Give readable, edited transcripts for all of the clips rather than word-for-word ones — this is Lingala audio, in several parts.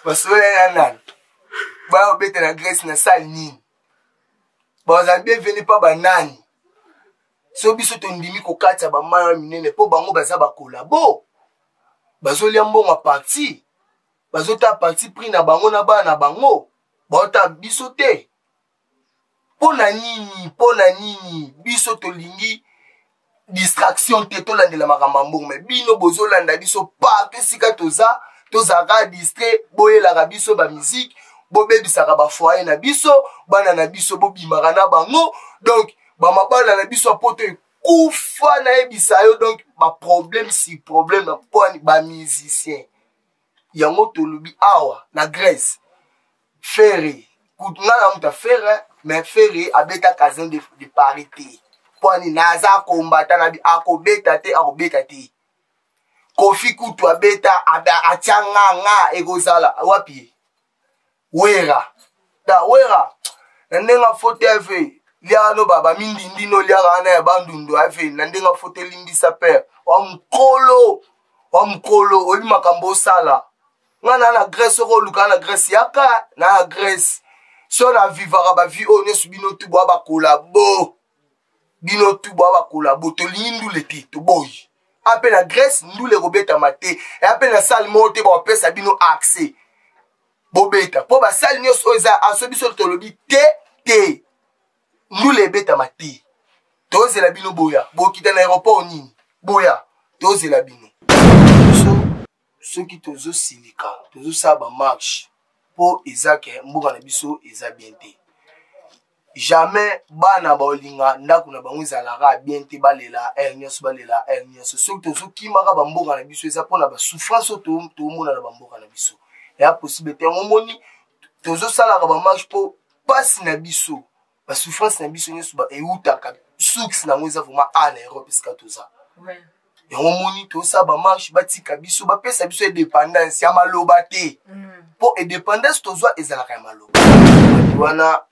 Basolola na nani? Baya kobeta na Grèce na salle nini? Bazala bienvenu pa banani? So biso tondimi kokatisa bamai wana minene mpo bango baza bakolabo, bazolia mbongo ya parti, bazotala parti pris na bango na bana na bango, baotala biso te. Mpo na nini? Mpo na nini biso tolingi distraction te, tolandela makambo ya mbongo? Me bino bozolanda biso partout esika toza, tozalaka distrait, boyelaka biso bamiziki, bobebisaka bafoyer na biso, bana na biso bobimaka na bango, donc bamabala na biso ya poto ekufa, nayebisa yo. Donc baproblème si problème na mpwani bamusicien yango tolobi awa na Grèce. Ferre kutu nga na muta Ferre, mais Ferre abeta Casino de Paris te. Pwani naza kombata na bi akobeta te, akobeta te. Kofi kutu abeta, atia nga nga ekozala wapi? Wera da Wera na ndenge afote ave liaka no ba mindindi no liaka wana ya bandundu ave na ndenge afote limbisa père wa mokolo wa mokolo oyebi makambo osala. Nga na na Grèce, soko oluka na Grèce yaka na na Grèce, so na vivaka ba vie oyo nyonso bino tu boa bakolabo, bino tu boa bakolabo. Tolingi ndule te, toboyi ape na Grèce ndule ekobetama te, eya mpe na sale moko te bakopesa bino accès bobeta, mpo basale nyonso oyo eza aso biso tolobi te te, ndule ebetama te. Tozela bino boya, bokita na aéroport nini, boya tozela bino. So soki tozosilika, tozosala bamarche mpo eza ke mboka na biso eza bien te. Jamais bana baolinga ndako na bango ezalaka bien te, balela aire nyonso, balela aire nyonso. Soki tozokimaka bamboka na biso eza mpona basouffrance oyo tomona na bamboka na biso, eya possible te. Yango omoni tozosalaka bamarche mpo mpasi na biso, basouffrance na biso nyonso eutaka, source nango eza vraiment a na Europe esika toza. Yango omoni tosala bamarche, batika biso, bapesa biso indépendance ya maloba te, mpo indépendance tozwa ezalaka ya maloba. Bato wana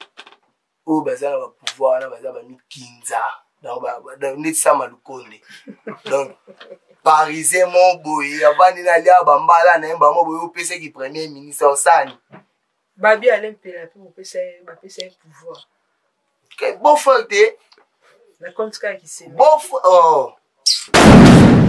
oyo baza na bapouvoir wana baza bamikinza, ndeti Sama Lukonde, donc parisien mo boye avandi na lia bambala na ye bango boye, opesaki premier ministre osani Babi Alain Mpela mpe bopesa ye, bapesa ye pouvoir. Bon frère te. Na compte kaka kisemi. Bon frère. Oh.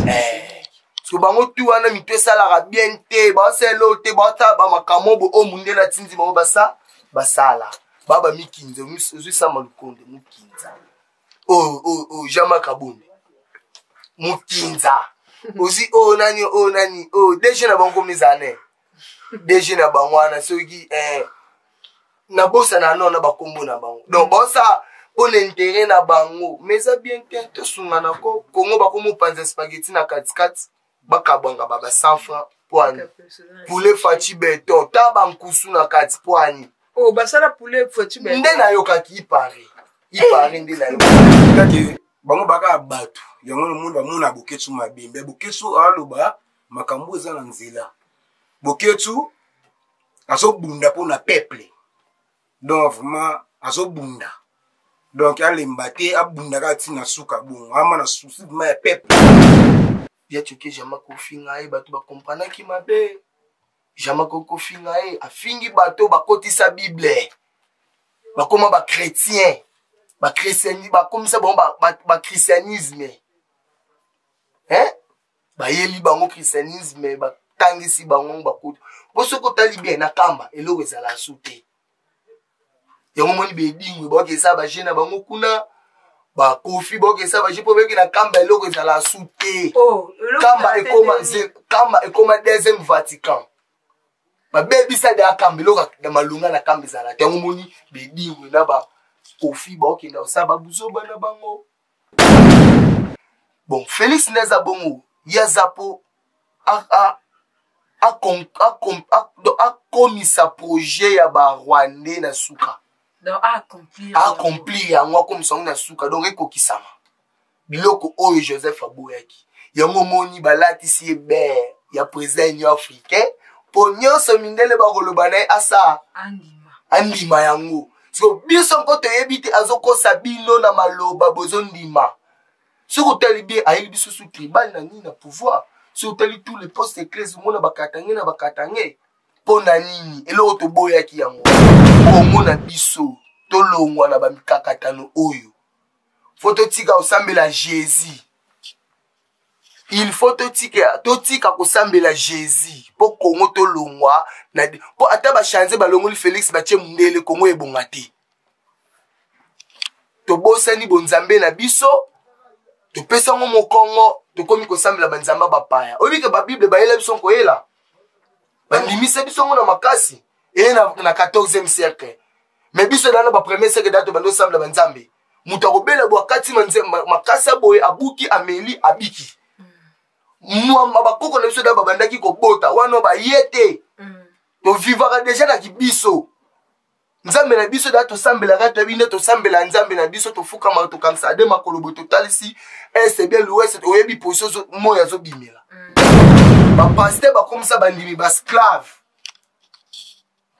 Eh. So bango tu wana mito esalaka bien te, basala eloko te, batala bamakambo bo oyo mundele atindi bango basa basala. Ba bamikinza, ozwi Sama Lukonde mokinza. Oyo oyo oyo Jean-Marc Kabonde mokinza. Ozwi oyo nani, oyo nani, oyo DG na bango komi ezala ne. DG na bango wana soki nabosana no na bakombo na bango, donc baosala mpo na intérêt na bango, mais eza bien te. Tosungana ko Kongo, bakomopanza spaghetti na katikati, bakabwanga ba 100 francs po ani poulet Faci beton ta bankusu na kati po ani. Oh, basala poulet Faci beton nde nayokaki ipare ipare nde nayokaki. Bango baka bato yango nomoni bamona Boketsu mabe, mbe Boketsu aloba makambo eza na nzela. Boketsu azobunda mpona peuple, donc vraiment azobunda, donc alemba te, abunda kaka ntina suka bongo, ama na souci vraiment ya peuple. Ya tioke jamais kofinga ye, bato bakompranaki mabe. Jamais kofinga ye, afingi bato bakotisa Bible, bakoma bachrétien, bakomisa bango bachristianisme, hein? Bayeli bango christianisme, batangisi bango bakuta. Po soki otali bien na Kamba, eloko ezala su te. Yango moni bedingwe baoki esala baje na bango kuna, bakofi baoki esala baje mpo bayoki na Kamba eloko ezala su te. Kamba ekoma, Kamba ekoma deuxième Vatican, babebisa deya Kamba, eloko ya malonga na Kamba ezala te. Yango moni bedingwe na bakofi baokenda kosala babuzoba na bango. Bon, Félix nde aza bongo, ye aza mpo akomisa projet ya barwandais na suka, accomplir yango, akomisa yango na suka, donc ekokisama biloko oyo Joseph aboyaki. Yango omoni balatisi ye bere ya président Union africain, mpo nyonso mindele bakoloba na ye asa andima yango. So biso mpo toyebi te, azokosa bino na maloba bozondima. Soki otali bien, ayeli biso su tribal na nini na pouvoir. Soki otali tous les postes clés, omona bakatange na bakatange. Mpo na nini? Eloko toboyaki yango. Kongo na biso, tolongwa na bamikakatano oyo. Fo totika kosambela Jesus. Il faut totika, totika kosambela Jesus mpo Kongo tolongwa na mpo ata bachange balongoli Felix batie mundele Kongo ebonga te. Tobosani bonzambe na biso, topesa yango mokongo, tokomi kosambela banzambe bapaya. Oyebi ke babible bayela biso koyela, bandimisa biso yango na makasi eye na, na 14e siècle, mais biso daa na ba premier siècle daa tobandi osambela banzambe. Moto akobela bo akati makasi boye abuki ameli abiki. Mwa bakoko na biso daa babandaki kobota wana baye te. Tovivaka deja na kibiso. Nzambe na biso da tosambelaka, toyebi nde tosambela nzambe na biso, tofukamaka, tokangisaka de makolo boye, totalisi est bien l'ouest, oyebi position moyo azobimela. Bapaster bakomisa bandimi basclave.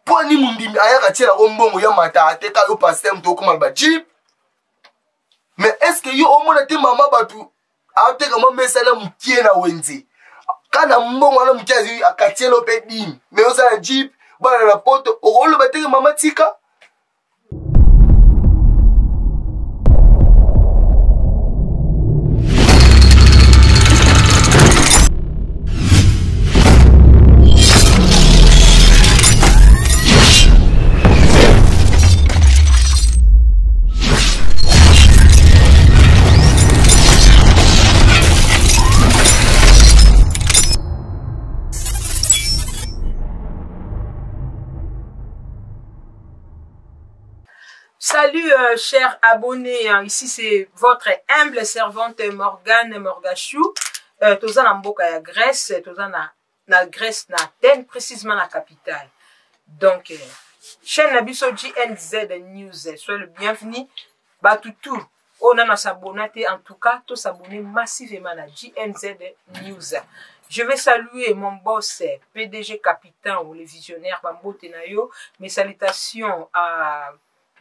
Mpo ani mondimi ayaka tielako mbongo ya mata ateka yo paster moto okoma na bajeep. Mais est ce que yo omona te mama bato ateka mwa mesa na mokie na wenze kana mbongo wana mokie azwi akatielo mpe dime, mais oza na jeep bana na poto okoloba teke mama tika. Salut chers abonnés, hein. Ici c'est votre humble servante Morgane Morgachou. Toza na mboka ya Grèce, toza na Grèce, na Athènes, précisément la capitale. Donc chaîne na biso GNZ News, soyez le bienvenu. Batutu, on a s'abonné, en tout cas, tous s'abonner massivement à GNZ News. Je vais saluer mon boss, PDG Capitaine ou le visionnaire Bambote Nayo. Mes salutations à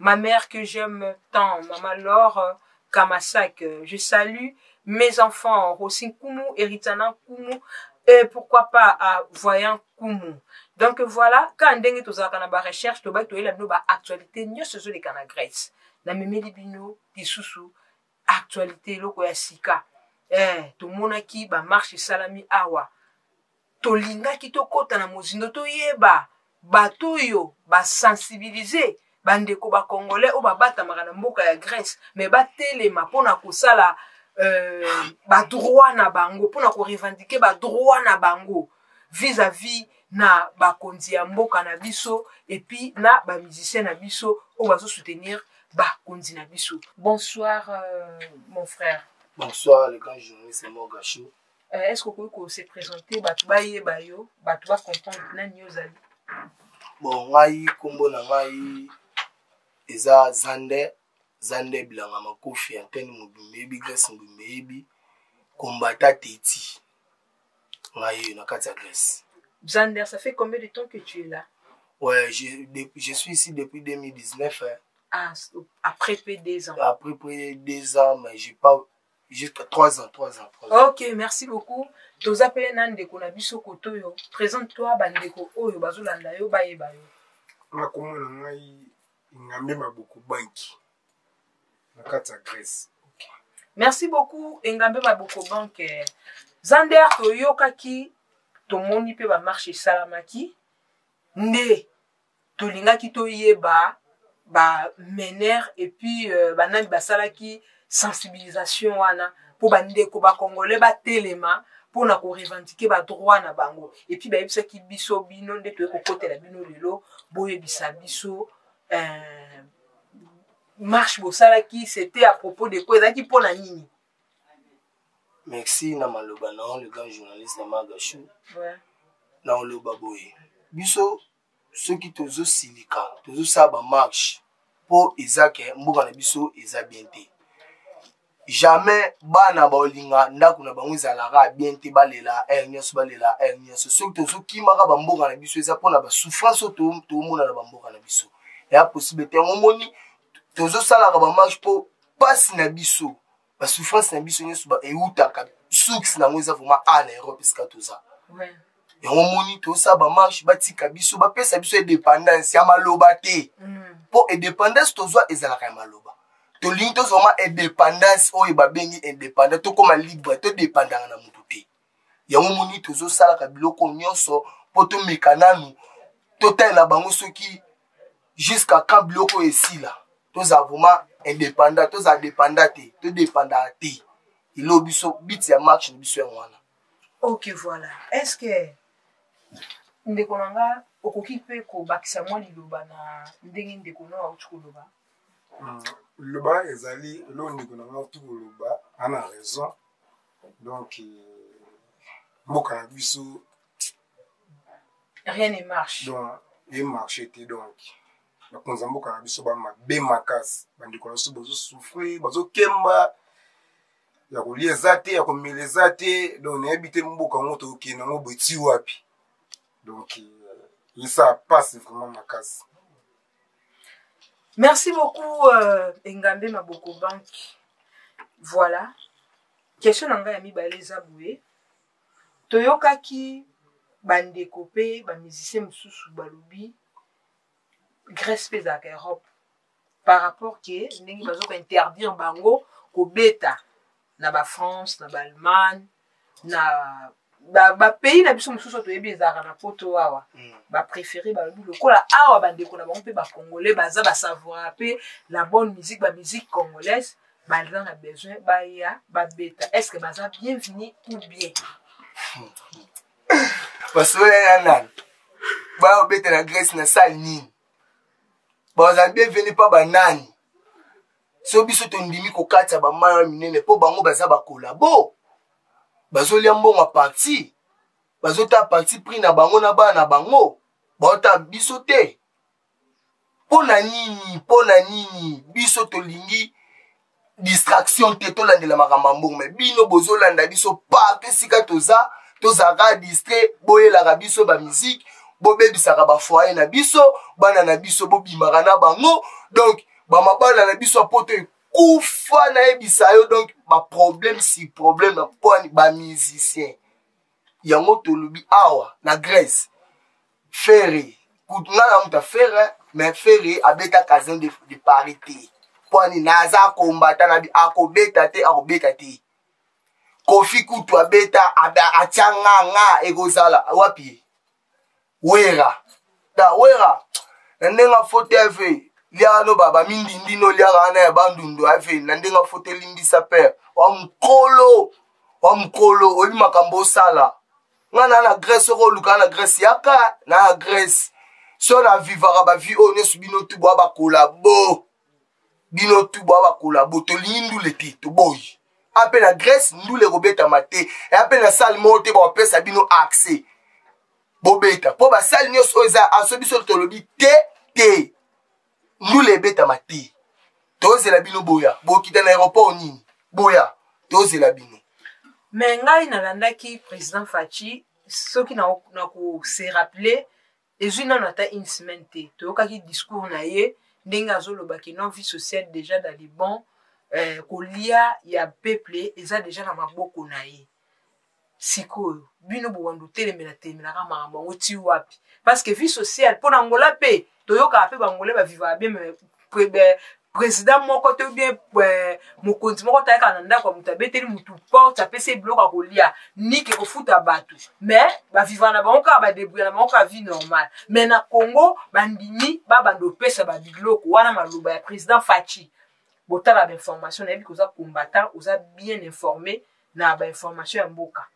ma mère que j'aime tant, Maman Laure Kamasak. Je salue mes enfants, Rosine Koumou, Eritana Koumou, et pourquoi pas à Voyant Koumou. Donc voilà, quand ndenge tozalaka na ba recherche, tobaki toyela bino ba actualité nyonso ezoleka na Grèce. Na memeli bino lisusu actualité eloko ya sika. Tomonaki ba marche esalami awa. Tolingaki tokota na mozindo toyeba bato oyo basensibilize bandeko ba Congolais oyo babatamaka na mboka ya Grèce, mais batelema mpona kosala ba droit na bango, mpona ko revendiquer ba droit na bango vis-à-vis na bakonzi ya mboka na biso et puis na ba musiciens na biso oyo bazo soutenir bakonzi na biso. Bonsoir mon frère. Bonsoir le grand journaliste Morgachou. Est-ce que okoki se présenter bato bayeba yo, bato ba comprendre nani yo ozali? Bon, ngai kombo na ngai eza Zander, Zander Bilanga Makofi, antenne mobimba yebi, Grèce mobimba yebi, combattant Teti. Ngai na kati ya Grèce. Zander, ça fait combien de temps que tu es là? Ouais, je suis ici depuis 2019. Hein. Ah, après près de 2 ans. Après près de 2 ans, mais j'ai pas jusqu'à 3 ans, 3 ans, 3 ans. Ok, merci beaucoup. Toza pe na ndeko na biso kotoyo. Présente-toi ba ndeko oyo bazolanda yo bayeba yo. Nga komona ngai Ngambe Maboko Banki na kati ya Grèce. Okay. Merci beaucoup Ngambe Maboko Banki. Zander toyokaki tomoni pe ba marche esalamaki nde tolingaki toyeba ba meneur et puis banani basalaki sensibilisation wana po bandeko ba Congolais batelema pona ko revendiquer ba droit na bango. Et puis bayebisaki biso bino nde toye kokotela bino lelo boyebisa biso marche bosalaki c'était à propos de quoi, ezalaki pona nini? Merci na maloba na le grand journaliste Magachou. Ouais. Na oloba boye. Biso soki tozosilika, tozosala ba marche po eza ke mboka na biso eza bien te. Jamais bana baolinga ndako na bango ezalaka bien te, balela air nyonso, balela air nyonso. Soki tozokimaka ba mboka na biso eza mpona ba souffrance oyo tomona na ba mboka na biso. Ya possible te. Yango omoni tozosalaka ba marche po pasi na biso, ba souffrance na biso nyonso ba eutaka source nango eza vraiment a na Europe esika toza. Ouais. Yango moni tosala bamarche, batika biso, bapesa biso indépendance ya maloba te. Mpo indépendance tozwa ezalaka ya maloba. Tolingi tozwa ma indépendance oyo babengi indépendance, tokóma libre, todépendaka na motu te. Yango moni tozosalaka biloko nyonso mpo tomeka nanu, totalela bango soki jusqu'à quand biloko oyo esila. Tozala vraiment indépendant, tozala dépendant te, todépendaka te. Elo biso biti ya marche na biso yango wana. Ok, voilà. Est ce que ndeko na nga okoki mpe kobakisa mwa liloba na ndenge ndeko no auti koloba? Liloba ezali eloko ndeko na nga auti koloba, ana raison. Donc mboka na biso rien ne marche. Donc emarche te. Donc bakonzi ya mboka na biso bamabe makasi, bandeko na biso bazosouffrir, bazokemba, ya kolia eza te, ya komela eza te. Donc nayebi te mboka yango tokokende yango boye ti wapi. Donc esa passe vraiment makasi. Merci beaucoup, Engambe Maboko Bank. Voilà. Question na ngai ya mibale eza boye. Toyokaki bandeko mpe bamusicien mosusu balobi Grèce mpe ezalaka Europe, par rapport ke ndenge bazoka interdire bango kobeta na bafrance, na baallemagne, na bapays na biso mosusu oyo toyebi ezalaka na poto awa. Bapréféré balobi lokola awa bandeko na bango mpe bacongolais baza basavoura mpe la bonne musique, bamusique congolaise, baza na besoin baya babeta. Est ce que baza bienvenu ou bien? Basola ya nani baya kobeta na Grèce na sale nini? Bazala bienvenu mpa banani? So biso tondimi kokatisa bamai wana minene mpo bango baza bakolabo, bazolia mbongo ya parti, bazotala parti pris na bango na bana na bango, baotala biso te. Mpo na nini? Mpo na nini biso tolingi distraction te, tolandela makambo ya mbongo? Me bino bozolanda biso partout esika toza, tozalaka distrait, boyelaka biso bamusike, bobebisaka bafoyer na biso, bana na biso bobimaka na bango. Donc bamabala na biso ya poto ekufa, nayebisa yo. Donc baproblème si problème na poani bamusicien. Yango tolobi awa na Grèce, Ferre kutu nga na moto ya Ferre, mais Ferre abeta Casino de Paris te. Mpo ani naza kombata na bi akobeta te, akobeta te. Kofi kutu abeta, atya nga nga ekozala wapi? Wera ta Wera na ndenge afote ave liaka no bamindindi no liaka wana ya bandundu ave na ndenge afote. Limbisa pere wa mokolo, wa mokolo, oyebi makambo osala. Nga na na Grèce, soko oluka na Grèce, yaka na na Grèce. So na vivaka bavie oyo nyonso, bino tu boa bakolabo, bino tu boa bakolabo. Tolingi ndule te, toboyi. Ape na Grèce ndule ekobetama te, eya mpe na sale moko te bakopesa bino accès bobeta, mpo basale nyonso oyo eza aso. Biso tolobi te te, ndule ebetama te. Tozela bino boya, bokita na aéroport nini, boya, tozela bino. Mais ngai nalandaki président Fatshi, soki na kose rappeler, ezwi nano ata une semaine te, toyokaki discours na ye ndenge azolobaki non, vie sociale déjà dans les bons, kolia ya peuple eza déjà na maboko na ye. Sikoyo bino bowanda otelemela telemelaka makambo yango ti wapi? Parce que vie sociale mpo na Ngola mpe toyokaka mpe bangolais bavivaka bien, mais président moko te bien mokonzi moko tayaka na ndako ya moto, abeteli motu porte, apesi ye biloko ya kolia, nike kofuta bato, mais bavivaka na bango kaka, badébrouiller na bango kaka vie normale. Mais na Congo bandimi babanda opesa babiloko wana. Maloba ya président Fatshi, botala bainformation. Nayebi koza combattant, oza bien informé na bainformation ya mboka.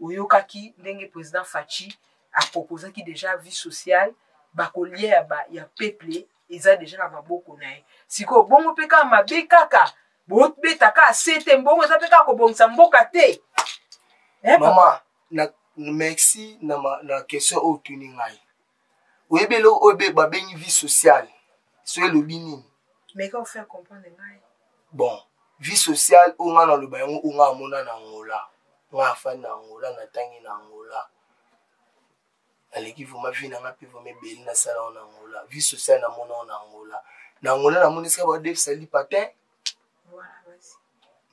Oyokaki ndenge président Fatshi aproposaki déjà vie sociale, bakolia ya peuple eza déjà na maboko na ye. Sikoyo bongo mpe kaka mabe, kaka bobeta kaka se te, mbongo eza mpe kaka kobongisa mboka te. Eh, mama na, merci na question oyo otuni ngai. Oyebi eloko oyo babengi vie sociale so elobi nini? Meka ofaire comprendre ngai. Bon, vie sociale oyo ngai naloba yango, oyo ngai amona na Angola, ngai afandi na Angola, natangi na Angola, naleki vraiment vie na ngai mpe vraiment ebele nasala yango na Angola. Vie sociale namona yango na Angola. Na Angola namoni esika badefisa lipa te.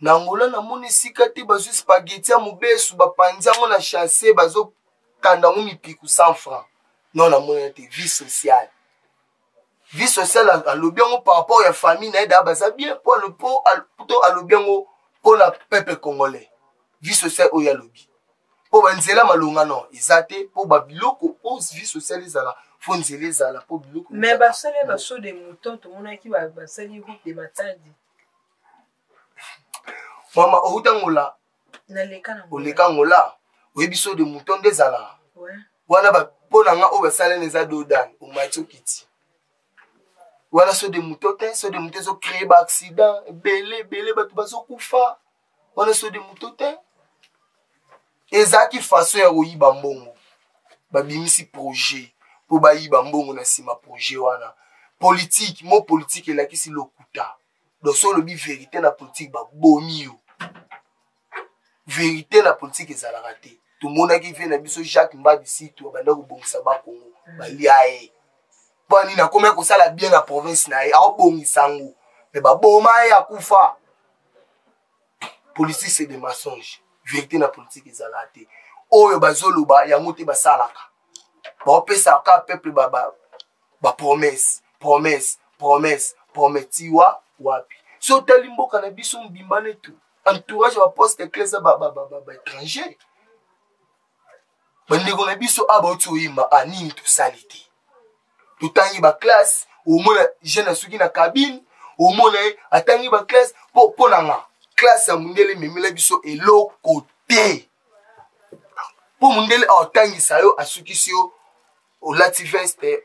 Na Angola namoni esika te bazwi spaghetti ya mobesu, bapanzi yango na chasse, bazo Bakanda yango mipiku 100 francs. Non, namoni te. Vie sociale, vie sociale, alobi yango par rapport ya famille na ye. Daa baza bien po to alobi yango mpona peuple congolais. Vie sociale oyo alobi mpo banzela malonga non eza te, mpo babiloko mpo vie sociale ezala, fo nzela ezala mpo biloko. Mais basali basaut de mouton, tomonaki basali route de Matadi. Mama, outa Ngola. Naleka na. Oleka Ngola, oyebi saut de mouton nde ezalaka wana. Mpo na nga, oyo basalani eza dos d'âne. Omati, okiti wana, saut de mouton te. Saut de mouton ezocréer baaccident ebele ebele, bato bazokufa wana. Saut de mouton te, ezalaki façon ya koyiba mbongo. Babimisi projet mpo bayiba mbongo na nsima. Projet wana politique mo politique elakisi lokuta. Donc so olobi vérité na politique, babomi yo. Vérité na politique ezalaka te. Tomonaki vie na biso Jacques Mbadi Situ abanda kobongisa Bakongo, balia ye. Mpo nini? Akomaki kosala bien na province na ye, aobongisa yango, me baboma ye, akufa. Politique, c'est des mensonges. Vérité na politique ezalaka te. Oyo bazoloba yango te basalaka. Baopesaka peuple bapromesse, promesse, promesse, promesse. Tiwa wapi? So otali mboka na biso mobimba, netu entourage ya baposte clé eza baétranger. Bandeko na biso awa bauti oyimba a nini? Tosali te, totangi baclasse. Omona jeune asuki na cabine, omona ye atangi baclasse. Mpo na nga, classe ya mondele ememela biso eloko te, mpo mondele aotangisa yo, asukisi yo, olati veste,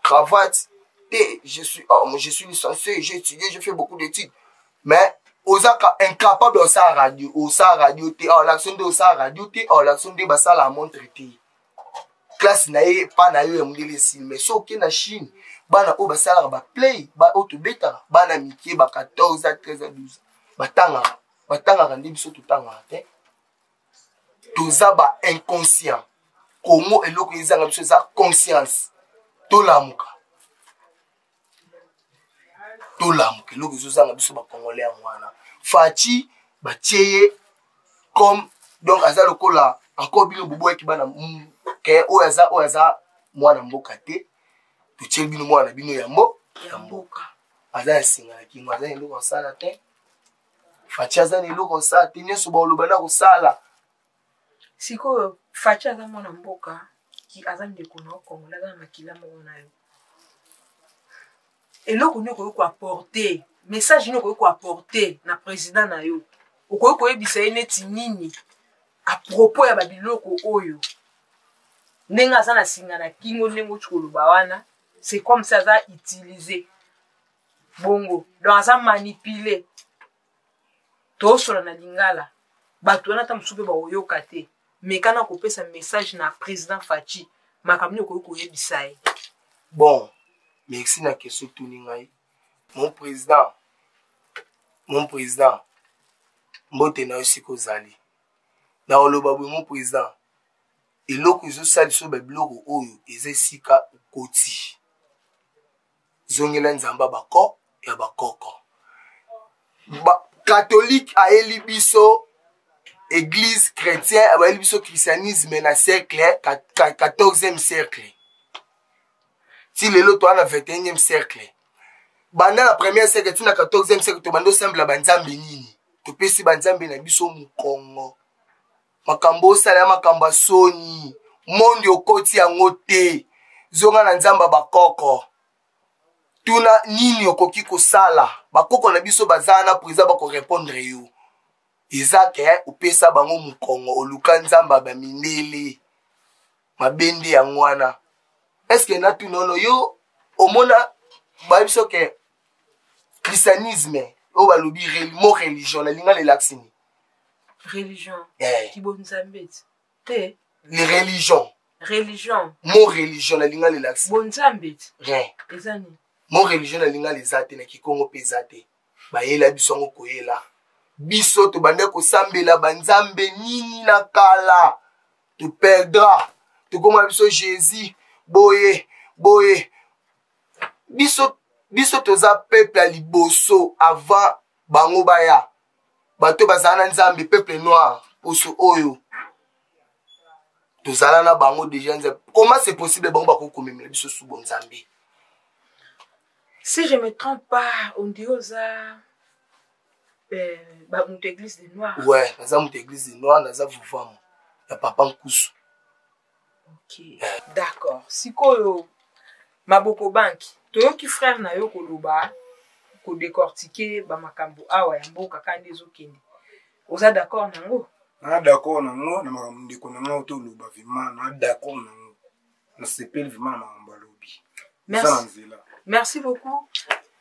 cravate te. Je suis, oh, moi, je suis licencié, j'ai étudié, j'ai fait beaucoup d'études, mais ozaka incapable. Osala radio, osala radio te. Olakisi nde osala radio te, olakisi nde basala montre te. Classe na ye pa na yo ya mondele esili. Mais soki oke na Chine, bana oyo basalaka baplay oyo tobetaka, bana mike ba 14 a 13 a 12, batangaka, batangaka. Nde biso totangaka te, toza ba inconscient. Kongo, eloko ezanga biso eza conscience. Tolamuka, tolamuka. Eloko ezozanga biso bacongolais yango wana. Fatshi, batie ye comme, donc aza lokola encore bino boboyaki bana ke oyo aza, oyo aza mwana mboka te. Totieli bino mwana na bino ya mboka, aza na singa na kingo, aza na eloko asala te. Fatshi aza na eloko asala te, nyonso baoloba na kosala. Sikoyo Fatshi aza mwana mboka, aza ndeko na yo congolais, aza na makila moko na yo. Eloko nini okoki koapporter, message nini okoki koapporter na président na yo? Okoki koyebisa ye neti nini à propos ya babiloko oyo, ndenge aza na singa na kingo, ndenge oti koloba wana? C'est comme ça aza utilisé bongo, donc aza manipulé. Tosola na lingala, bato wana ata mosusu mpe bakoyoka te. Mekana kopesa message na président Fatshi, makambo nini okoki koyebisa ye? Bon, merci na question tuni ngai. Mon président, mon président, mbote na yo. Sika ozali na oloba boye: mon président, eloko ezosalisa oyo, babiloko oyo eza esika okoti, zongela Nzambe bako ya bakoko. Ba, catholique ayeli biso église chrétien, bayeli biso christianisme na siècle 14e siècle. Ti lelo toza na 21e siècle. Banda na premier siècle ti na 14e siècle, tobanda osambela banzambe nini? Topesi banzambe na biso mokongo. Makambo osala ya makambo ya soni, mondi okoti yango te. Zonga na Nzambe ya bakoko, tuna nini okoki kosala. Bakoko na biso baza na président, bakorépondre yo. Eza ke opesa bango mokongo, oluka Nzambe ya bamindele. Mabe nde yango wana. Est-ce natuna ono yo, omona bayebi biso ke christianisme oyo balobi mot religion nalinga lelakisi nini? Religion? Eh. Kibonzambe te. Les religions. Religion. Mot religion nalinga lelakisi. Bonzambe ti. Rien. Eza nini? Mot religion nalinga eza te, na kikongo mpe eza te. Bayela biso yango, koyela biso. Tobande kosambela banzambe nini na kala, toperdra, tokóma biso Jésus boye boye. Biso toza peuple ya liboso avant bango baya. Bato bazala na Nzambe, peuple noir, poso oyo. Tozala na bango déjà Nzambe. Comment c'est possible bango bakoki komemela biso su bonzambe? Si je me trompe pas, on dit oza moto église de noir. Ouais, naza moto église de noir, naza vuvamu ya papa Nkusu. Ok, d'accord. Sikoyo maboko banki, toyoki frère na yo koloba, kodécortiquer bamakambo awa ya mboka kaka nde ezokende. Oza d'accord nango? Na d'accord nango, na makambo ndeko na ngai toloba, vraiment na d'accord nango, nasepeli vraiment na makambo alobi. Eza na nzela. Merci beaucoup.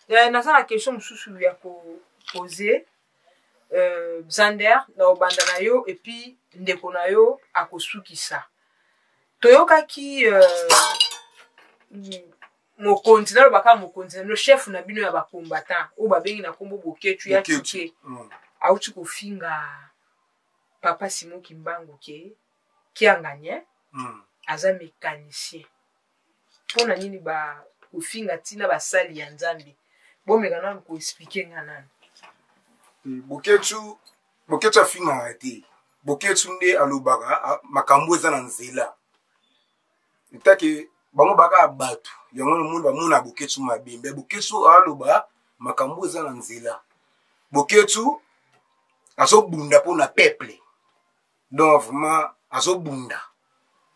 Naza na question mosusu ya kopose. Zander, na obanda na yo et puis ndeko na yo akosukisa. Toyokaki mokonzi, nalobaka mokonzi na bino, chef na bino ya bacombattant oyo babengi na nkombo Boketu ya Tuke, auti kofinga papa Simon Kimbangu ke Kiangani aza mécanicien. Mpona nini ba kofinga ntina basali ya Nzambe? Bomeka nanu koexpliquer nga nanu. Boketu, Boketu afingaka te. Boketu nde alobaka makambo eza na nzela. Etake bango baka bato yango nomoni bamona Boketu mabe, mbe Boketu aloba makambo eza na nzela. Boketu azobunda mpona peuple, donc vraiment azobunda,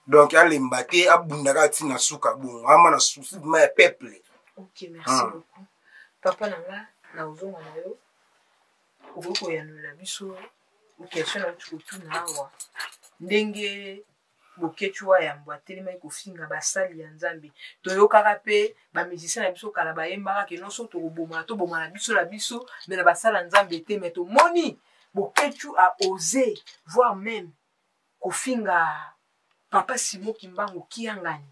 donc alemba te, abunda kaka ntina suka bongo, ama na souci vraiment ya peuple. Ok, merci beaucoup papa na nga. Na ozonga na yo, okoki koyanola biso question nauti kotuna awa, ndenge Boketu wa yambo atelemaki kofinga basali ya Nzambe. Toyokaka mpe bamusicien na biso kala bayembaka ke nyonso tokobomana, tobomana biso na biso, mais na basali ya Nzambe te. Mais tomoni Boketu a osé voire même kofinga papa Simon Kimbangu Kiangani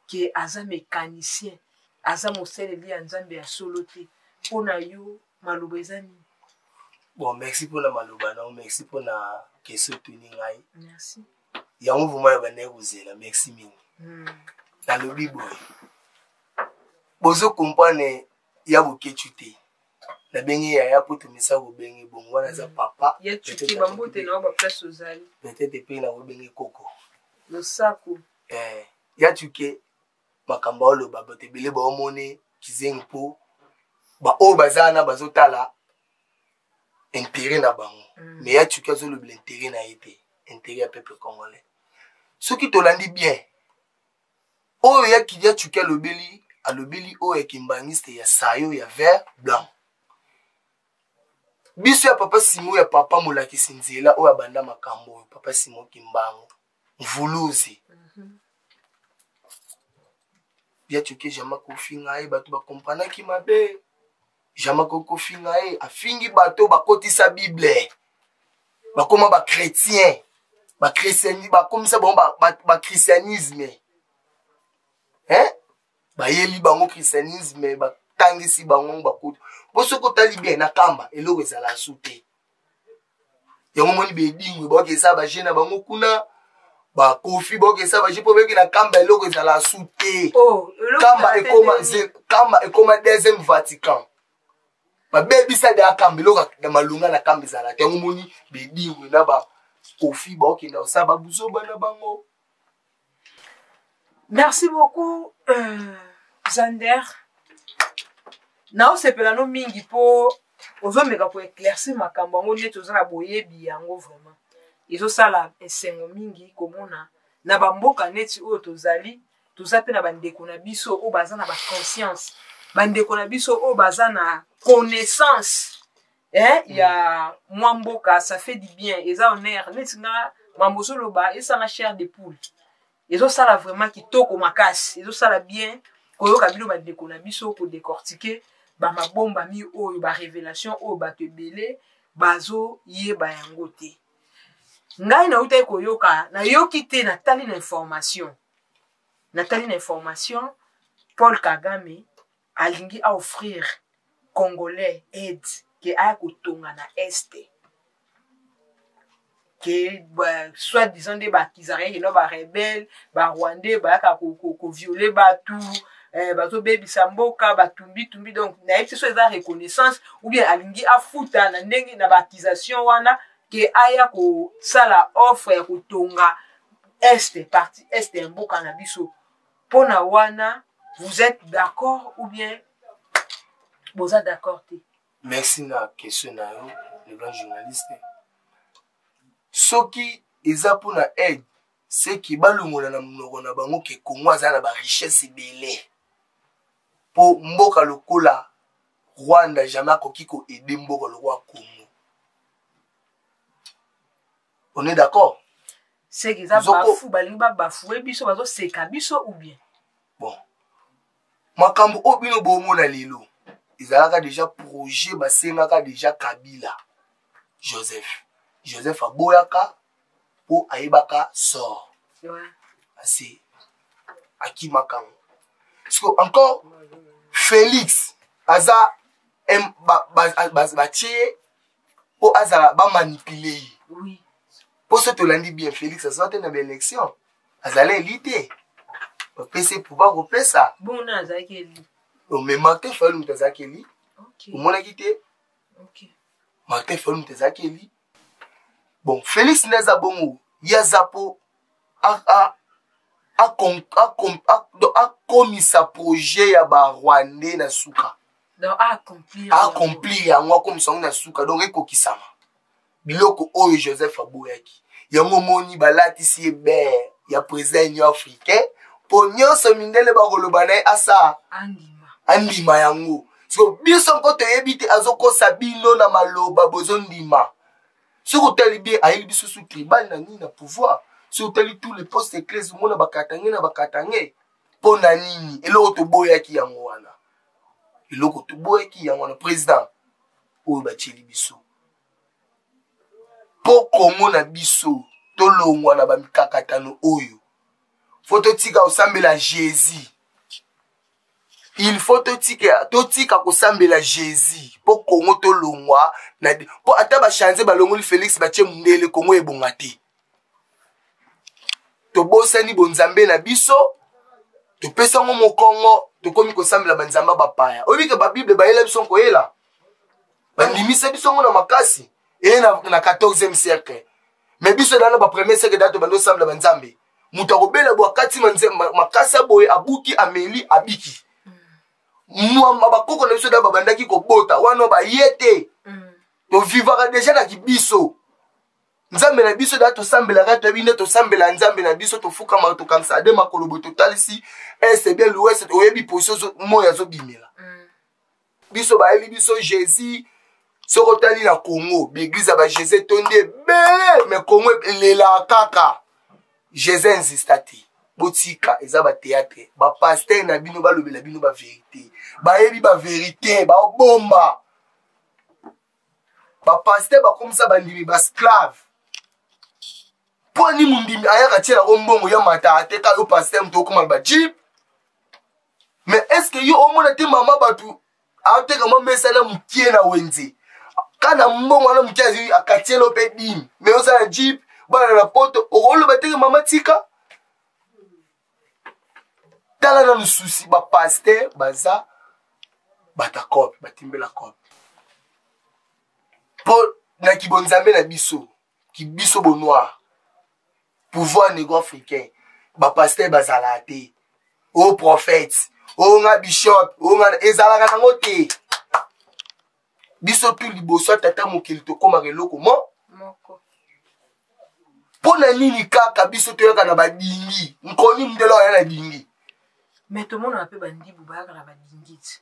ke aza mécanicien, aza mosaleli ya Nzambe ya solo te. Mpo na yo, maloba eza nini? Bon, merci mpona maloba na yo, merci mpona question otuni ngai. Merci. Yango vraiment ya bandaki kozela, merci mingi. Nalobi boye, bozo comprendre ya Boketu te. Nabengi yaya mpo tomisa kobenge bongo wana, aza papa. Ya Tuke, bambote na yo baplace ozali. Peut-être mpe nakobenge koko. Losako. Ya Tuke, makambo aoloba, bato ebele baomoni kizengi, mpo baoyo baza wana bazotala intérêt na bango. Mais ya Tuke azolobela intérêt na ye te, intérêt ya peuple congolais. Soki tolandi bien oyo ya Tuke alobeli, alobeli oyo ya kimbangiste ya sayo ya vert blanc, biso ya papa Simo, ya papa molakisi nzela oyo abanda makambo oyo, papa Simo Kimbangu Mvuluzi. Ya Tuke jamais kofinga ye, bato bakompranaki mabe. Jamais kofinga ye, afingi bato bakotisa Bible, bakoma bachrétien, bakomisa bango bachristianisme, hein? Bayeli bango christianisme, batangisi bango, bakota. Po soki otali bien na Kamba, eloko ezala su te. Yango moni bedingwe baoki esala baje na bango kuna, bakofi baoki esala baje, mpo bayoki na Kamba eloko ezala su te. Oh, Kamba ekoma, Kamba ekoma deuxième Vatican. Babebisa deya Kamba, eloko na malonga na Kamba ezala te. Yango moni bedingwe na bakofi baokenda kosala babuzoba na bango. Merci beaucoup, Zander. Naosepela no mingi mpo ozomeka koéclaircir makambo yango neti oza na boyebi yango. Vraiment ezosala esengo mingi komona na bamboka neti oyo tozali, toza mpe na bandeko na biso oyo baza na baconscience, bandeko na biso oyo baza na connaissance ya mwa mboka. Ça fait du bien, eza honneur. Neti nga, mambo ozoloba esanga chair de poule, ezosala vraiment kitoko makasi, ezosala bien koyoka bino bandeko na biso kodécortiquer bamabombami oyo, barévélation oyo bato ebele bazoyeba yango te. Ngai nautaki koyoka, nayoki te, natali na information, natali na information, Paul Kagame alingi aoffrir Congolais aide ke aya kotonga na Est, ke soit disant nde bakizaka ye keno barebele barwandais bayaka kovioler bato, bazobebisa mboka, batumbitumbi. Donc nayebi te so eza reconnaissance ou bien alingi afuta na ndenge na baaccusation wana ke aya kosala offre ya kotonga. Est, partie Est ya mboka na biso. Pona wana, vous êtes d'accord ou bien boza d'accord te? Merci na question na yo, le grand journaliste. Soki eza pona aide, c'est que balongola na monoko na bango ke Congo aza na ba richesse ebele. Po mboka lokola Rwanda jamais akoki ko aider mboka lokola Congo. On est d'accord? C'est que eza bafu, balingi ba bafouer biso, bazo seka biso ou bien? Bon. Makambo oyo bino bomona lelo ezalaka deja projet basengaka deja Kabila Joseph. Joseph aboyaka po ayebaka sort. Ouais. Asi akimaka yango. Parce que encore Félix aza batie ye po azala ba manipuler ye. Oui. Po soki tolandi bien Félix aza te na ba élection. Azali eli te. Bapesi ye pouvoir kopesa. Bongo nani azalaki eli? Oh, mais Martin Fayulu moto azalaki eli. Okay. Omonaki te? Okay. Martin Fayulu moto azalaki eli. Bon, Félix nde aza bongo. Ye aza po akomisa projet ya ba Rwandais na suka. Donc, accomplir. Accomplir yango, akomisa yango na suka. Donc, ekokisama. Biloko oyo Joseph aboyaki. Yango omoni balatisi ye bere ya président Union africaine po nyonso mindele bakoloba na ye asa andima, andima yango. So biso nko toyebi te, azokosa bino na maloba bozondima. Soki otali bien, ayeli biso su tribal na nini na pouvoir. Soki otali tous les postes clés, omona bakatange na bakatange. Mpo na nini? Eloko toboyaki yango wana. Eloko toboyaki yango wana. Président oyo batieli biso. Po Congo na biso tolongwa na ba mikakatano oyo, faut totika kosambela Jésus. Il faut totika kosambela Jésus po Congo tolongwa na, po ata ba changer balongoli Félix batie mundele, Congo ebonga te. Tobosani bonzambe na biso, topesa yango mokongo, tokomi kosambela banzambe bapaya. Oyebi ke ba Bible bayela biso koyela, bandimisa biso yango na makasi eye na 14e siècle. Mais biso na ba premier siècle dato bando sambela banzambe. Moto akobela bo akati makasi boye, abuki, ameli, abiki. Mwa bakoko na biso da babandaki kobota wana baye te. Tovivaka deja na kibiso. Nzambe na biso da tosambelaka, toyebi nde tosambela Nzambe na biso, tofukama, tokanisa de makolo boye, totalisi est bien l'ouest, oyebi position moyo azobimela. Biso bayeli biso Jésus. Soki otali na Congo, ba église ya ba Jésus etondi ebele, mais Congo elelaka kaka. Jésus insista te. Botika, eza ba théâtre. Ba pasteur na bino balobela bino ba vérité. Bayebi ba vérité, ba bomba. Ba pasteur bakomisa bandimi ba esclave. Mpo ni mondimi ayaka tiela ko mbongo ya mata ateka yo pasteur moto okoma ba jeep. Mais est-ce que yo omona te mama bato ateka mwa mesa na mokie na wenze? Kana mbongo wana mokie azwi akatielo mpe dime. Mais osala jeep, bana na poto, okoloba teke mama tika. Tala nanu susi ba pasteur baza batakope, batimbela kope. Po na kibonzambe na biso, ki biso bo noir, pouvoir négro africain, ba pasteur bazala te. O prophète, o nga bishop, o nga ezalaka nango te. Biso tu liboso ya tata mokili tokomaka eloko moko. Mpo na nini kaka biso toyaka na badingi? Nkoni mundele oyo aya na dingi. Mais tomonaka mpe bandibu bayaka na badingi ti.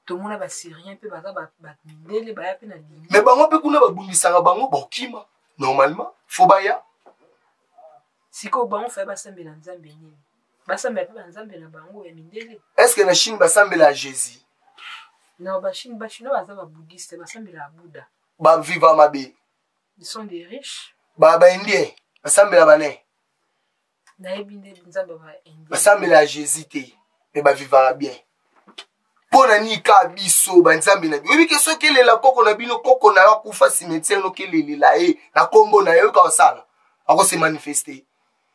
Tomona ba Syrien mpe baza ba mindele baya mpe na dingi. Mais bango mpe kuna babundisaka bango bakima. Normalement, faut baya. Sikoyo bango faye basambela Nzambe nini? Basambela mpe ba Nzambe na bango ya mindele. Est-ce que na Chine basambela ya Jésus? Non, ba Chine, ba Chinois baza ba bouddhiste, basambela ya Bouddha. Ba viva mabe. Ils sont des riches. Ba ba Indien, basambela ba ne. Nayebi nde Nzambe ba Indien. Basambela ya Jésus te, mais ba vivaka bien. Mpo na nini kaka biso ba Nzambe na biso? Oyebi ke soki elela koko na bino, koko na yo akufa cimetière noki elelela ye na kombo na ye, oyoka kosala, ako se manifester.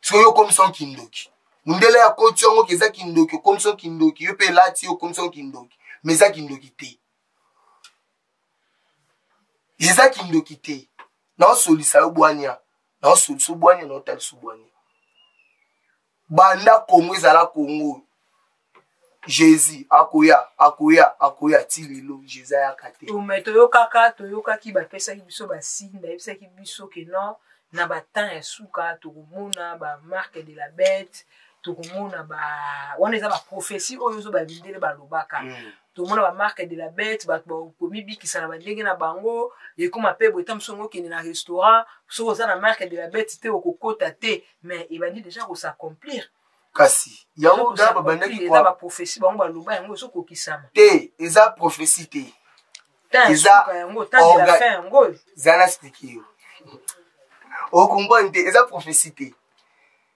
Soki yo okomisa yo kindoki, mundele ya koti yango ke eza kindoki, okomisa yo kindoki, yo pe elati yo okomisa yo kindoki, mais eza kindoki te. Eza kindoki te. Naosolisa yo bwania, naosolisa yo bwania, naotalisa yo bwania. Banda Congo ezala Congo, Jésus akoya, akoya, akoya ti lelo Jésus ayaka te. Mais toyokaka, toyokaki, bapesaki biso basigne, bayebisaki biso ke non, na batemps ya suka tokomona bamarque de la bête, tokomona ba wana eza baprophétie oyo ozo bamindele balobaka. Tomona bamarque de la bête, bato bakomibikisa na bandenge na bango, ekoma mpe boye, ta mosu yango okende na restaurant, soki oza na marque de la bête te okokota te, mais ebandi déjà kosaccomplir. Kasi yango da babandaki eza baprophétie bango baloba, yango ezokokisama. Te, eza prophétie te. Eza yango temps de la fin yango. Eza na expliquer yo, okomprendre te. Eza prophétie te,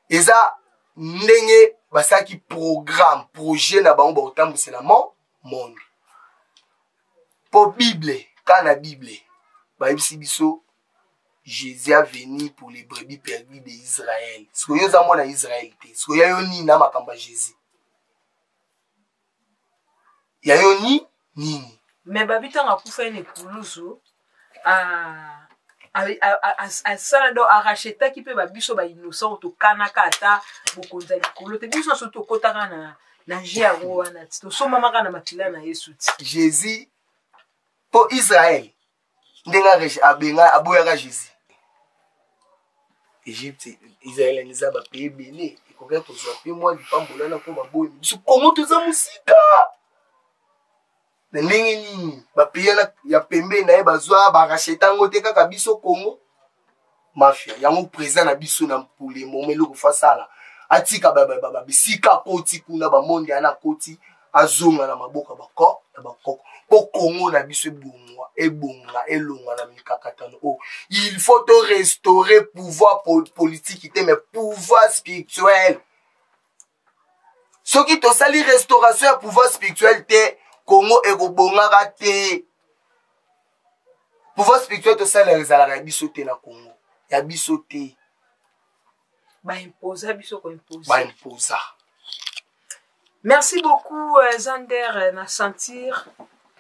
eza ndenge basalaki programme, projet na bango bakotambwisela mo monde. Mpo Bible, kaka na Bible bayebisi biso Jésus a venu pour les brebis perdues d'Israël. Sikoyo oza mwana Israël te, sikoyo ya yo nini na makambo ya Jésus? Ya yo ni nini? Mais babi ntango akufa ye na ekulusu, asala do arachetaki mpe babiso bainnocent oyo tokanaka ata bokonzi ya likolo te. Biso nyonso tokotaka na je yango wana ti tosomamaka na makila na Yesu ti. Jésus mpo Israël ndenge abenga aboyaka Jésus. Egypte, Israel eza bapays ebele ekokaki kozwa mpe mwa lipambola wana, mpo baboyi biso Kongo toza mosika. Na ndenge nini bapays wana ya pembeni na ye bazwa baracheta yango te, kaka biso Kongo? Mafia yango. Président na biso na mpule momo eloko fasala, atika bisika akoti kuna, bamonde wana akoti, azonga na maboko ya bako ya bakoko, mpo Kongo na biso ebongwa, ebonga, elonga na mikakatano oyo. Il faut to restaurer pouvoir politique te, mais pouvoir spirituel. Soki tosali restauration ya pouvoir spirituel te, Kongo ekobongaka te. Pouvoir spirituel tosalaka ezalaka ya biso te na Kongo, ya biso te. Baimposa biso, koimposa. Baimposa. Merci beaucoup, Zander, na sentir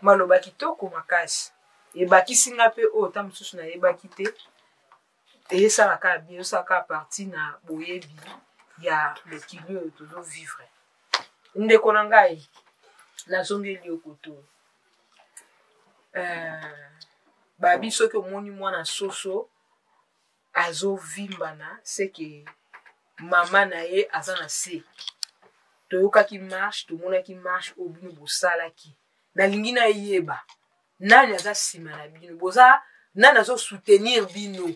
maloba kitoko makasi, ebakisi nga mpe oyo ta mosusu nayebaki te. Esalaka bien, esalaka partie na boyebi ya mokili oyo tozovivre. Ndeko na ngai, nazongeli yo koto. Babi soki omoni mwana soso azovimbana, seke mama na ye aza na se. Toyokaki marche, tomonaki marche oyo bino bosalaki. Nalingi nayeba nani aza nsima na bino, boza nani azosoutenir bino.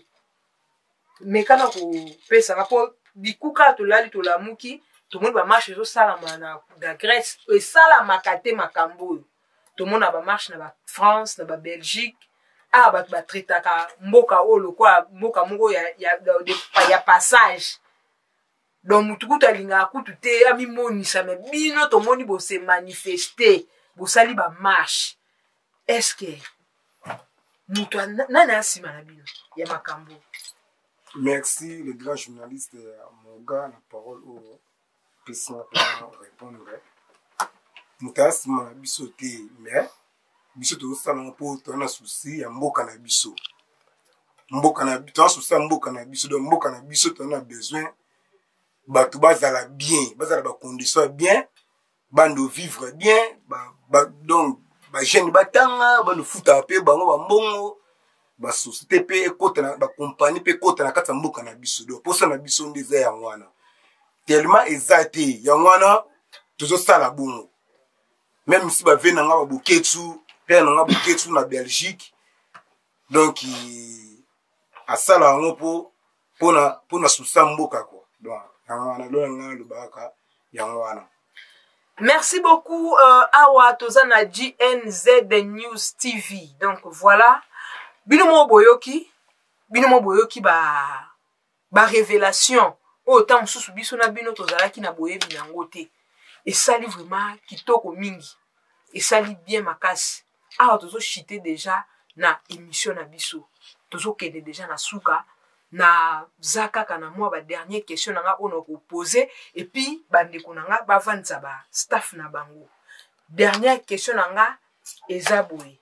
Mekana kopesaka mpo bikuka tolali, tolamuki, tomoni bamarche ezosalama na Grèce. Esalamaka te makambo oyo tomona bamarche na baFrance, na baBelgique. Awa bato batraitaka mboka oyo lokola mboka moko ya passage, donc mutu kutu alingaka kutu te amimonisa. Me bino tomoni bose manifeste, bosali bamarche. Est-ce mutu nani aya nsima na bino ya makambo? Merci, le grand journaliste Moga, na parole oyo pesina mpona répondre. Moto aya nsima na biso te, mais biso tozosala yango mpo toza na souci ya mboka na biso. Mboka na toza souci ya mboka na biso, donc mboka na biso toza na besoin bato bazala bien, bazala bacondition ya bien, bando vivre bien donc bajeune batanga, bando futaka mpe bango bambongo, basociété mpe ekota na bacompagnie mpe ekota na kati ya mboka na biso. Donc mposa na biso nde eza yango wana, tellement eza te, yango wana tozosala bongo. Même si bave na nga baboketsu, père na nga Boketsu na Belgique, donc asala yango mpo mpona susa mboka kua. Donc yango wana lo na nga nalobaka yango wana. Merci beaucoup, awa toza na GNZ News TV. Donc voilà, bino mo boyoki, bino mo boyoki ba révélation oyo ntango mosusu biso na bino tozalaki na boyebi yango te. Esali vraiment kitoko mingi, esali bien makasi. Awa tozochite déjà na émission na biso, tozokende déjà na suka. Naza kaka na mwa badernier question na nga oyo na kopose, et puis bandeko na nga bavandisa bastaff na bango. Dernière question na nga eza boye,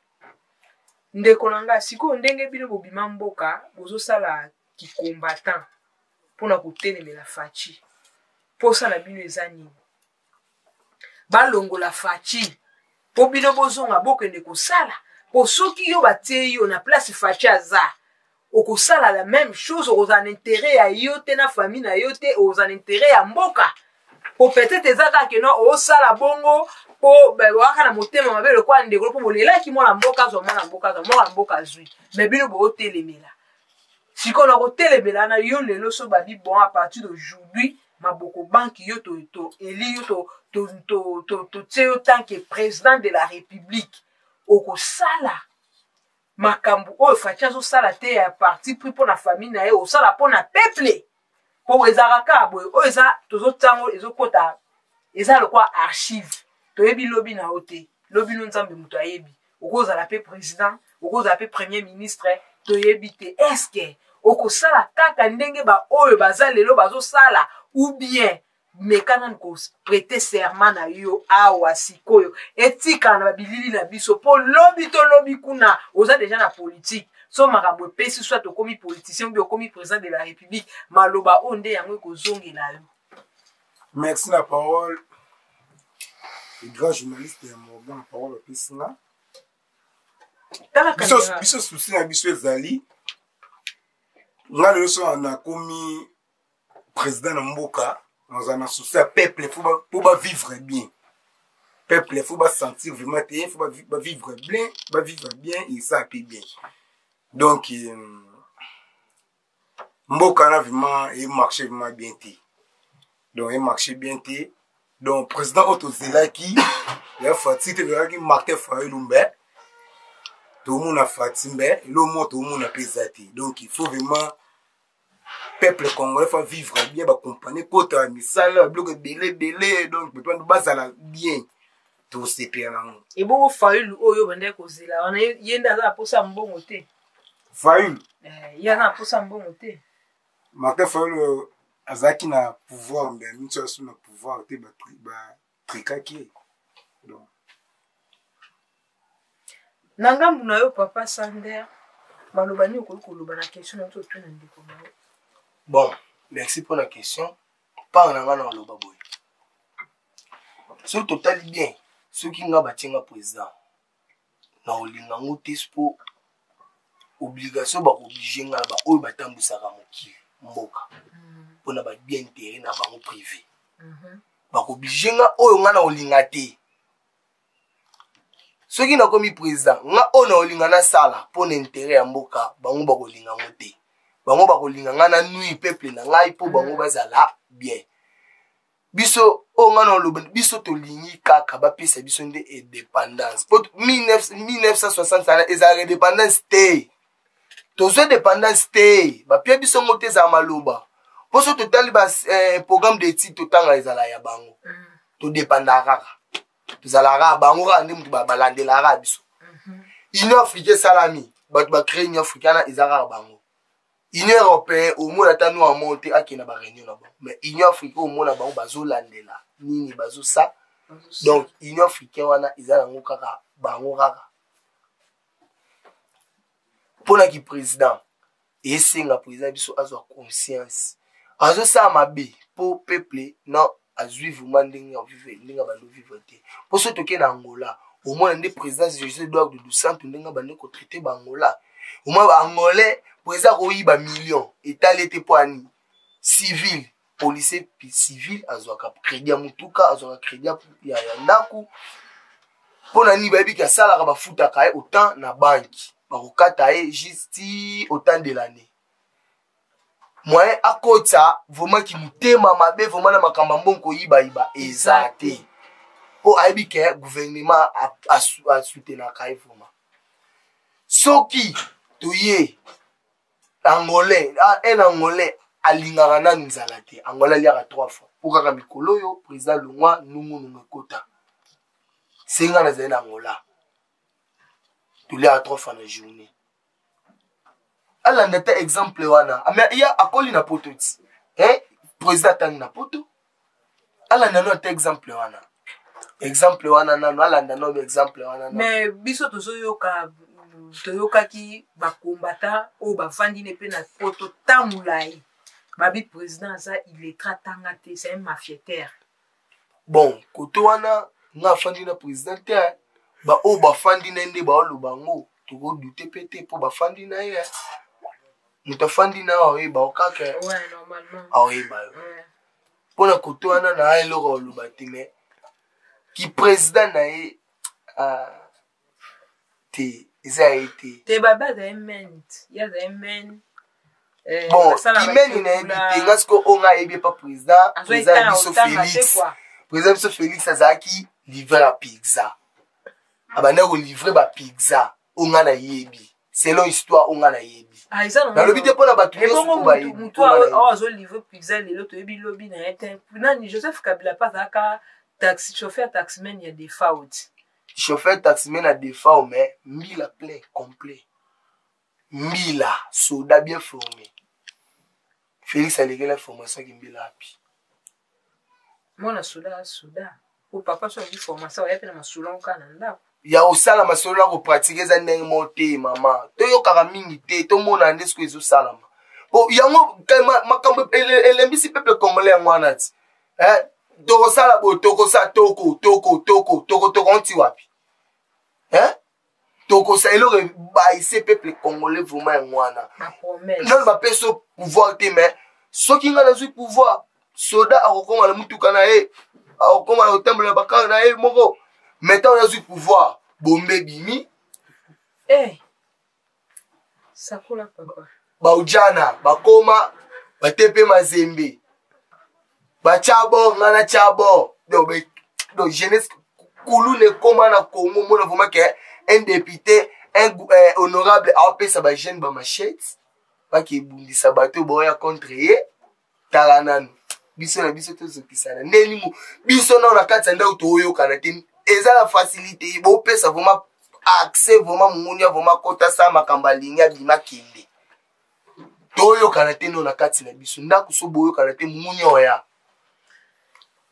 ndeko na nga: sikoyo ndenge bino bobima mboka, bozosala kicombattant mpona kotelemela Fatshi. Posa na bino eza nini? Balongola Fatshi po bino bozonga bokende kosala? Po soki yo batie yo na place Fatshi aza, okosala la même chose, okozala na intérêt ya yo te na famille na yo te, okozala na intérêt ya mboka. Po peut-être eza kaka ke non, osala bongo po waka na motema mabe lokola ndeko, po bolelaki mwana mboka azwa, mwana mboka azwa, mwana mboka azwi, mais bino bootelemela. Sikoyo na kotelemela na yo lelo, so babi bon, à partir d'aujourd'hui maboko banki yo, to to eli yo, to to to to to tie yo tant que président de la République, okosala makambo oyo Fatshi azosala te ya parti pris mpo na famille na ye, osala mpo na peuple? Po ezalaka kaka boye, oyo eza tozotiango, ezokota, eza lokola archive. Toyebi lobi na yo te, lobi no Nzambe moto ayebi. Okozala mpe président, okozala mpe premier ministre, toyebi te. Est-ce okosala kaka ndenge baoyo baza lelo bazosala, ou bien meka nanu koprêter serment na yo awa sikoyo, etikala na babilili na biso, mpo lobi to lobi kuna oza deja na politique, so makambo epesi, soit okomi politicien ou okomi président de la République, maloba oyo nde yango ekozongela yo? Merci na parole, le grand journaliste ya Morgan. Parole opesi nga, biso souci na biso ezali, nga lelo so nakomi président na mboka, nazala na souci ya peuple po bavivre bien. Peuple faut basentir vraiment te, faut bavivre bien, bavivre bien, esala mpe bien. Donc mboka na vraiment emarche vraiment bien te, donc emarche bien te. Donc président oyo tozelaki ya Fatshi te, tozalaki Martin Fayulu, mbe tomona Fatshi, mbe eloko moko tomona mpe eza te. Donc il faut vraiment peuple congolais faut vivre bien, bacompagnie kota ya misala, biloko ebele ebele, donc bato bazala bien, tosepela nango. Ebongo Fayulu oyo bandaki kozela wana, ye nde aza na posa ya mbongo te? Fayulu? Ye aza na posa ya mbongo te? Martin Fayulu azalaki na pouvoir, mbe miso asu na pouvoir te, batrikaki ye, donc Na ngambu na yo, papa Sander, maloba nini okoki koloba na question na biso otuna ndeko na yo? Bon, merci mpona question. Part na nga na oloba boye: soki totali bien, soki nga batie nga président, na kolinga yango te, po obligation bakooblige nga na baoyo batambwisaka mokili, mboka, mpona babien intérêt na bango privé. Bakooblige nga oyo nga na kolinga te. Soki nakomi président, nga oyo na kolinga nasala mpo na intérêt ya mboka, bango bakolinga yango te. Bango bakolinga nga na nuire peuple na ngai mpo bango bazala bien. Biso oyo nga na oloba, biso tolingi kaka bapesa biso nde indépendance, po 1960 sana ezalaka indépendance te. Tozwa indépendance te, bapia biso ngo te, ezala maloba. Mpo so totali ba programme d'étude totanga, ezala ya bango. Todépendaka kaka, tozalaka kaka bango kaka nde moto balandelaka kaka biso. Union africaine esalami, bato bacrée Union africaine wana eza kaka bango. Union européenne, omona ata noir moko te akende na baréunion na bango, mais Union africaine, omona bango bazolandela nini bazosa. Donc Union africaine wana eza nango kaka bango kaka. Mponaki président, esenga président biso azwa conscience, azosala mabe mpo peuple na azwi vraiment ndenge avivre, ndenge abandi ovivre te. Mpo so tokei na Angola, omona nde président José Eduardo dos Santos, ndenge abandi kotraiter baangola. Omona baangolais, président akoyiba million etali ete mpo ani civil, policier civil azwaka crédit ya motuka, azwaka crédit ya ndako. Mpo na nini? Bayebiki asalaka, bafutaka ye autant na banki, bakokata ye juste autant de l'année. Moyen akotisa vraiment ki motema mabe vraiment na makambo ya mbongo koyibayiba eza te, mpo ayebi ke gouvernement asoutenaka ye vraiment. Soki toye angolais, un Angolais alingaka nanu nzala te. Angolais aliaka trois fois, mpo kaka mikolo oyo président longwa, nungunungu ekota. Senga nazali na Angola, toliaka trois fois na journée. Alanda te exemple wana, mais ya akoli na poto ti, eh? Président atangi na poto, alanda no ata exemple wana, exemple wana nano, alanda no exemple wana. Mais biso tozoyoka, toyokaki bakombata oyo bavandi ne mpe na poto ta molai. Babi président aza illettré, atanga te, c'est un mafieteur. Bon, kote wana nga afandi na président te, baoyo bafandi na ye nde baoloba yango, tokodute mpe te mpo bafandi na ye. Moto afandi na yo aoyeba yo kaka. Ouais, normalement. Aoyeba yo. Mpona kote wana na eloko oloba te, mais ki président na ye, ah, te, eza ye te. Te, babi aza ye men, ye aza ye men. Bon, kimeni nayebi te. Nga sikoyo oyo nga ayebi epa président, président ya biso Félix, président biso Félix azalaki livreur ya pizza, abandaki kolivre bapizza. Oyo nga nayebi selon histoire oyo nga nayebi, nalobi te mpona bato nyonso bayebi. Motu oyo azolivre pizza lelo, toyebi lobi na ye te. Nani, Joseph Kabila mpe azalaka taxi chauffeur, taximan ya Defaut. Chauffeur taximan ya Defao, mais mbila plein complet, mbila soda bien formé. Félix alekela formation aki mbila api. Mwana soda, soda po papa so azwi formation, oya mpe na masolo kaka na ndako. Ya kosala masolo na kopratike eza ndenge moko te, mama. Toyokaka mingi te, tomona nde soki ezosalama. Po yango makambo elembisi peuple congolais yango wana ti tokosala boye, tokosala, toko toko toko toko toko onti wapi? Tokosa eloko ebayise peuple congolais vraiment yango wana. Nano bapesi yo pouvoir te, mais soki ngai nazwi pouvoir, soda akokoma na mutuka na ye, akokoma na kotambola na bakar na ye moko. Mais ntango nazwi pouvoir, bombe ebimi. Hey. Sakola papa. Baujana bakoma bate mpe mazembe batya bor, nga na tya bor. Donc jeunesse kuluna ekoma na Congo. Mona vraiment ke un député, un honorable aopesa bajeune bamachete, bake ebundisa bato baoya contre ye. Tala nanu biso na biso tozokisana ndeni mo biso nao na kati ya ndako toyokana te. Eza na facilité, bopesa vraiment accès, vraiment monguni vraiment kota sa makambo alingi abima kende. Toyokana te no na kati na biso ndako, so boyokana te, monguni oya.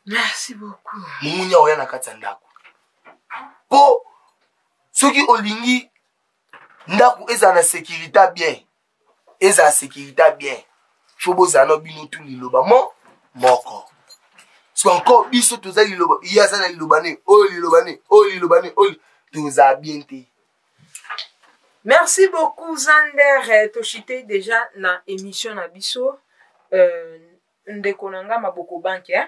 Merci beaucoup. Monguni oya na kati ya ndako, mpo soki olingi ndako ezala na sécurité bien, ezala sécurité bien, fo bozala na bino tu liloba mo moko. Parce encore biso toza liloba, ye aza na liloba ne oyo, liloba ne oyo, liloba ne oyo, tozala bien te. Merci beaucoup Zander. Toshite déjà na émission na biso. Ndeko na nga maboko banke, eh?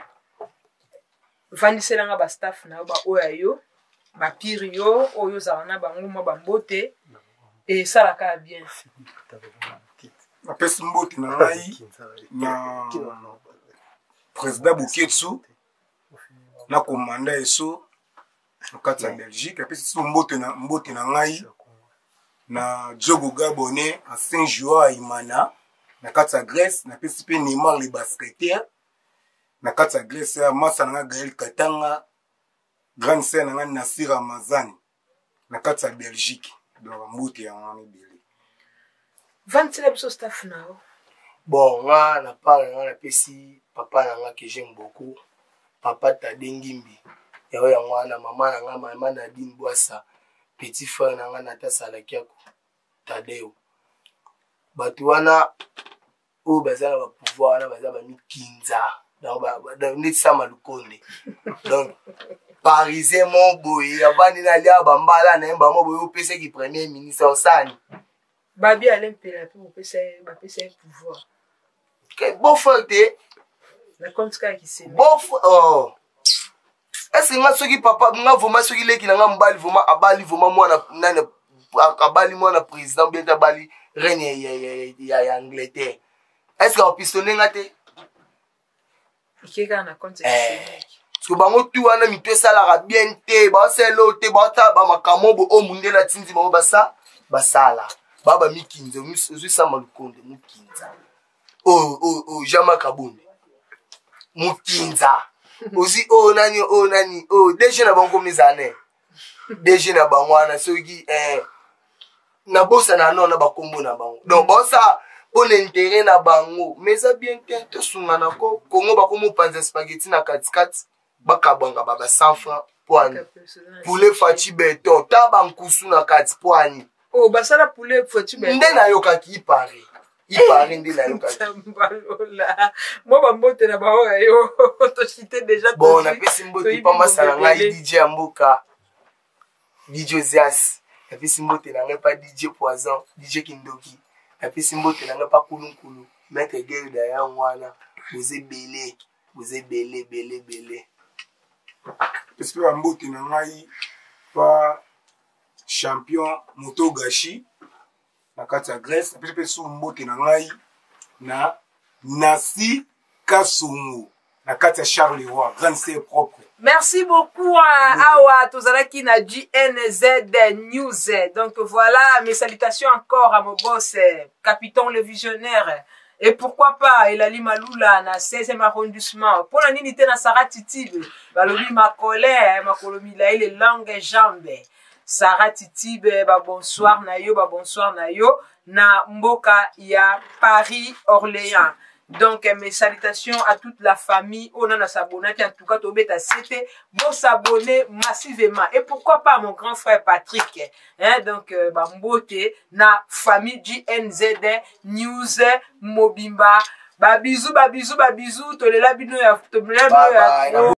Vandiselanga bastaff na yo, baoyo ya yo, bapire yo oyo ozala na bango, mwa bambote esalaka ya bien. Napesi mbote na ngai na président Boketsu na komanda Eso na kati ya Belgique. Apesi so mbote na mbote na ngai na Diogo Gabonais, ancien joueur ya Imana na kati ya Grèce. Napesi mpe Neymar le basketteur na kati ya Grèce, ya masa na ngai Gael Katanga, grande sœur na ngai Nasir Ramazani na kati ya Belgique. Donc mbote yango wana ebele. Vandisela biso staff na yo. Bon, nga na part na nga, napesi papa na nga que j'aime beaucoup, papa Tade Ngimbi, yango yango wana, mama na nga, mama Nadine Bwasa, petit frère na nga Nata Salakiako Tadeo. Bato wana oyo baza na bapouvoir wana baza bamikinza, donc ndeti Sama Lukonde, donc parisien mo boye avandi na alia bambala na ye bango boye, opesaki premier ministre osani. Babi Ale Mpela mpe bapesa ye pouvoir. Beau frère te. Na compte kaka kisemi. Beau frère, oh. Est-ce nga soki papa nga vraiment, soki leki na nga mobali vraiment abali vraiment mwana nani, abali mwana président bien, abali reine ya Angleterre, est ce que apistonne nga te? Ike kaka na compte. Parce que bango tu wana mito esalaka bien te, baosala oyo te, baotala bamakambo bo oyo mundele atindi bango basa basala. Baa bamikinza, ozwi Sama Lukonde mokinza, oyo oyo Jean-Marc Abonde mokinza, ozwi oyo nani, oyo nani, oyo DG na bango komi ezala ne DG na bango wana. Soki nabosana no na bakombo na bango, donc baosala mpo na intérêt na bango, mais eza bien te. Tosungana ko Kongo bakomi opanza spaghetti na katikati, bakabwanga ba ba 100 francs po ani poulet faci beton ta bankusu na kati po ani. Oh, basala poulet faci beton. Nde nayokaki ipare. Ipare nde nayokaki. Mbalola mwa bambote na baoyo ya yo toshite deja. Bon, napesi mbote mpa masa na ngai DJ ya mboka, DJ Ozias. Napesi mbote na ngai pa DJ Poison, DJ Kindoki. Napesi mbote na ngai pa Kulunkulu, Maître Gelda. Yango wana, boza ebele, boza ebele, ebele, ebele. Napesi mpe bambote na ngai pa champion Moto Gashi na kati ya Grèce. Napesi mpe su mbote na ngai na Nasi Kasongo na kati ya Charleroi, grande sœur propre. Merci beaucoup. Awa tozalaki na GNZ News. Donc voilà, mes salutations encore à mon boss, Capitan le Visionnaire. Et pourquoi pas Elali Malula na 16e arrondissement. Pour la nini te na Sarah Titibe, balobi makole, makolo milayi, les langues jambes. Sarah Titibe, ba bonsoir na yo, ba bonsoir na yo na mboka ya Paris Orléans. Donc mes salutations à toute la famille. On en a s'abonné en tout cas tobeta c'était bon, s'abonner massivement. Et pourquoi pas mon grand frère Patrick, hein? Donc ba mbote na famille GNZ News mobimba. Ba bisous, ba bisous, ba bisous, tolela bino ya, tolela bino ya Bye bye. trop.